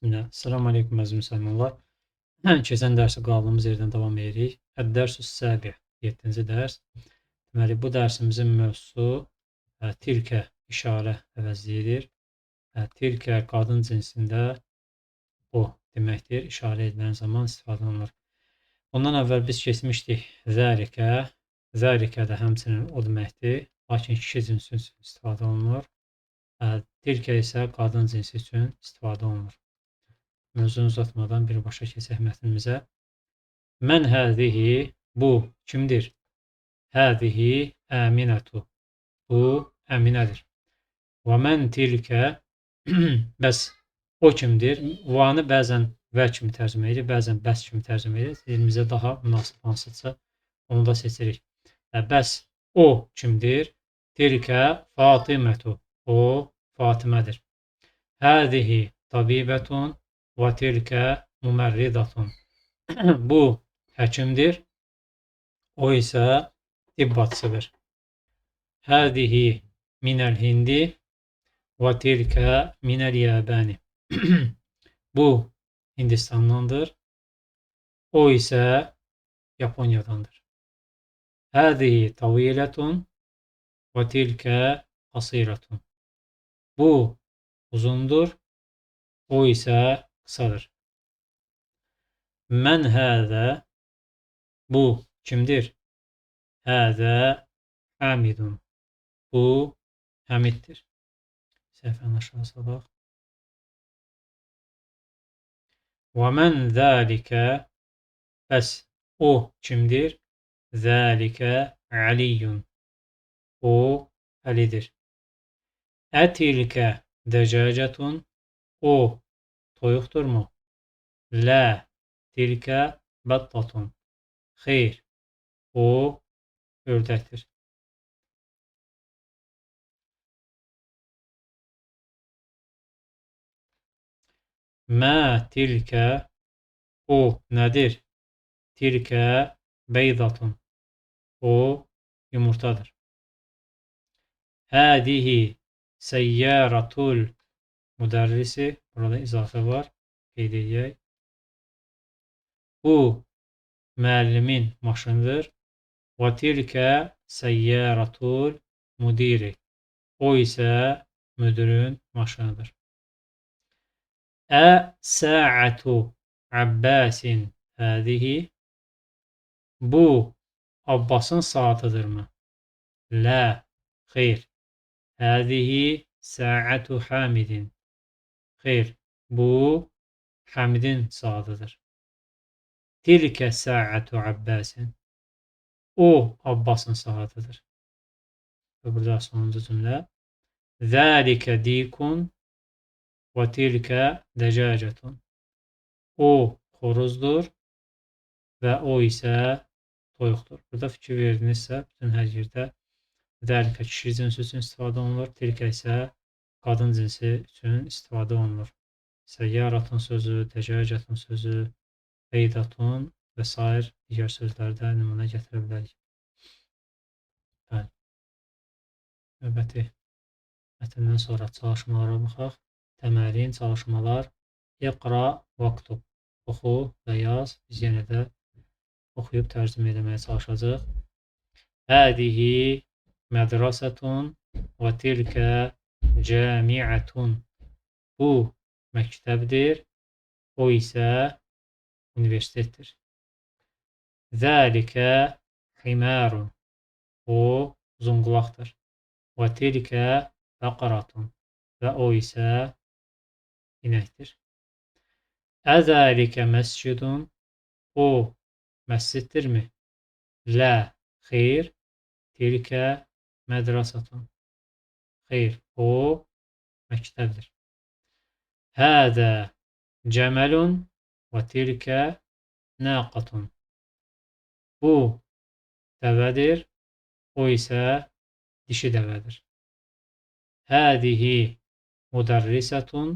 Bismillah. Salam aleykum əziz müsəlmanlar. Keçən dərsi qaldığımız yerdən davam edirik. Əd-dərsü səbi, 7-ci dərs. Deməli, bu dərsimizin mövzusu tilkə işarə əvəzləyidir. Tilkə qadın cinsində o deməkdir. İşarə edilən zaman istifadə olunur. Ondan əvvəl biz keçmişdik zəlikə. Zəlikə də həmçinin o deməkdir. Lakin kişi cinsi üçün istifadə olunur. Tilkə isə qadın cinsi üçün istifadə olunur. Mövzunu uzatmadan birbaşa keçək mətnimizə. Mən həzihi, bu kimdir? Həzihi əminətu, bu əminədir. Və mən tilkə, bəs o kimdir? Vanı bəzən və kimi tərcümə edir, bəzən bəs kimi tərcümə edir. Dilimizə daha münasib hansıdırsa onu da seçirik. Bəs o kimdir? Tilkə Fatimətu, o Fatimədir. Həzihi tabibətun və tilkə mümərridatun. Bu həkimdir, o isə tibb bacısıdır. Həzihi minəl hindi və tilkə minəl yəbəni. Bu Hindistandandır, o isə Yaponiyadandır. Həzihi tavilətun və tilkə qasiratun. Bu uzundur, o isə qısadır. Mən həzə, bu kimdir? Həzə Hamidun, bu Həmiddir. Səhifənin aşağı salaq. Və mən zəlikə, bəs o kimdir? Zəlikə Aliyyun, o Əlidir. Ətilkə dəcəcətun, o toyuqdurmu? Lə tilkə bəttatun, xeyr, o ördəkdir. Mə tilkə, o nədir? Tilkə beydatun, o yumurtadır. Hədihi səyyaratul müdərrisi, burada izafə var, qeyd edək. Bu müəllimin maşınıdır. Və tilkə səyyaratul müdiri, o isə müdirin maşınıdır. Ə sə'atu Abbasin həzihi, bu Abbasın saatıdırmı? Lə, xeyr. Həzihi sə'atu Hamidin, xeyr, bu Hamidin saatıdır. Tilkə sə'atu Abbasin, o Abbasın saatıdır. Və burada sonuncu cümlə. Zəlikə dikun və tilkə dəcəcətun, o xoruzdur və o isə toyuqdur. Burada fikir verdinizsə, bütün hər yerdə zəlikə kişi cinsi üçün istifadə olunur, tilkə isə qadın cinsi üçün istifadə olunur. Səyyaratun sözü, dəcəcətun sözü, beydatun və sair digər sözlərdə nümunə gətirə bilərik. Bəli. Növbəti mətndən sonra çalışmalara baxaq. Təmərin, çalışmalar. İqra vaktub. Oxu və yaz. Biz yenə də oxuyub tərcümə eləməyə çalışacağıq. Hədihi mədrasətun və tilkə cəmiətun. Bu məktəbdir, o isə universitetdir. Zəlikə himarun, o uzunqulaqdır. Və tilkə bəqaratun, və o isə inəkdir. Əzəlikə məscidun, o məsciddirmi? Lə, xeyr, tilkə mədrasatun, xeyr, o məktəbdir. Həzə cəməlun və tilkə naqatun, bu dəvədir, o isə dişi dəvədir. Həzihi müdərrisətun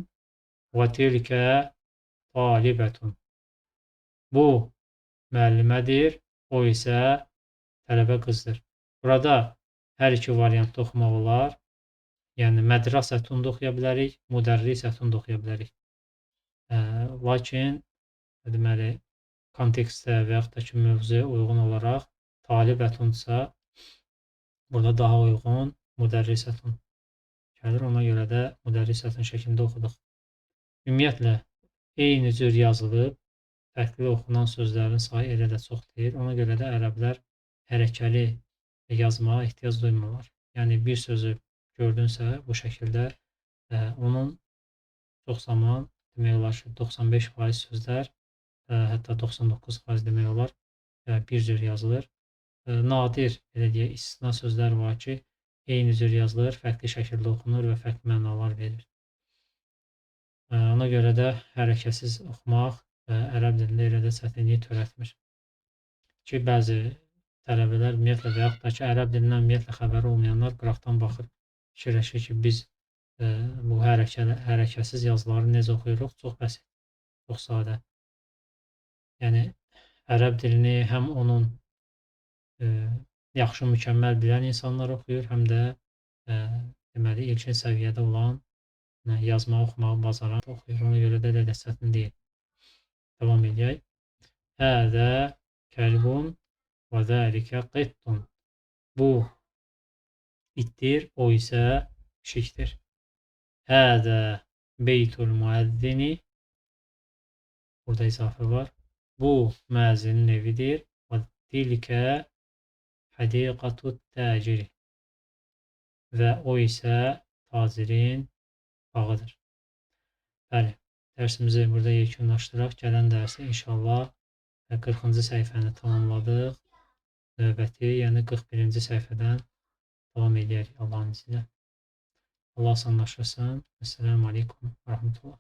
və tilkə talibətun, bu müəllimədir, o isə tələbə qızdır. Burada hər iki variantda oxumaq olar. Yəni mədrasətun da oxuya bilərik, müdərrisətun da oxuya bilərik. Lakin deməli, kontekstə və yaxud da ki, mövzuya uyğun olaraq talibətunsa burada daha uyğun müdərrisətun gəlir. Ona görə də müdərrisətun şəklində oxuduq. Ümumiyyətlə, eyni cür yazılıb, fərqli oxunan sözlərin sayı elə də çox deyil. Ona görə də ərəblər hərəkəli yazmağa ehtiyac duymurlar. Yəni, bir sözü gördünsə bu şəkildə onun çox zaman demək olar ki, 95% sözlər, hətta 99% demək olar bir cür yazılır. Nadir, belə deyək, istisna sözlər var ki, eyni cür yazılır, fərqli şəkildə oxunur və fərqli mənalar verir. Ona görə də hərəkətsiz oxumaq ərəb dilində elə də çətinlik törətmir. Ki, bəzi tələbələr ümumiyyətlə və yaxud da ki, ərəb dilindən ümumiyyətlə xəbəri olmayanlar qıraqdan baxır, fikirləşir ki, biz bu hərəkətsiz yazıları necə oxuyuruq? Çox bəsit, çox sadə. Yəni, ərəb dilini həm onun yaxşı, mükəmməl bilən insanlar oxuyur, həm də deməli, ilkin səviyyədə olan, yazmağı, oxumağı bacaran oxuyur. Ona görə də elə də çətin deyil. Davam edək. Həzə kəlbun və zəlikə qittun. Bu itdir, o isə pişikdir. Həzə beytul müəzzini. Burada izafə var. Bu müəzzinin evidir. Və tilkə hədiqatut taciri. Və o isə tacirin bağıdır. Bəli, dərsimizi burada yekunlaşdıraq. Gələn dərsi inşallah 40-cı səhifəni tamamladıq. Növbəti, yəni 41-ci səhifədən davam edərik Allahın izni ilə. Allah asanlaşdırsın. Əssalamu aleykum və rəhmətullah.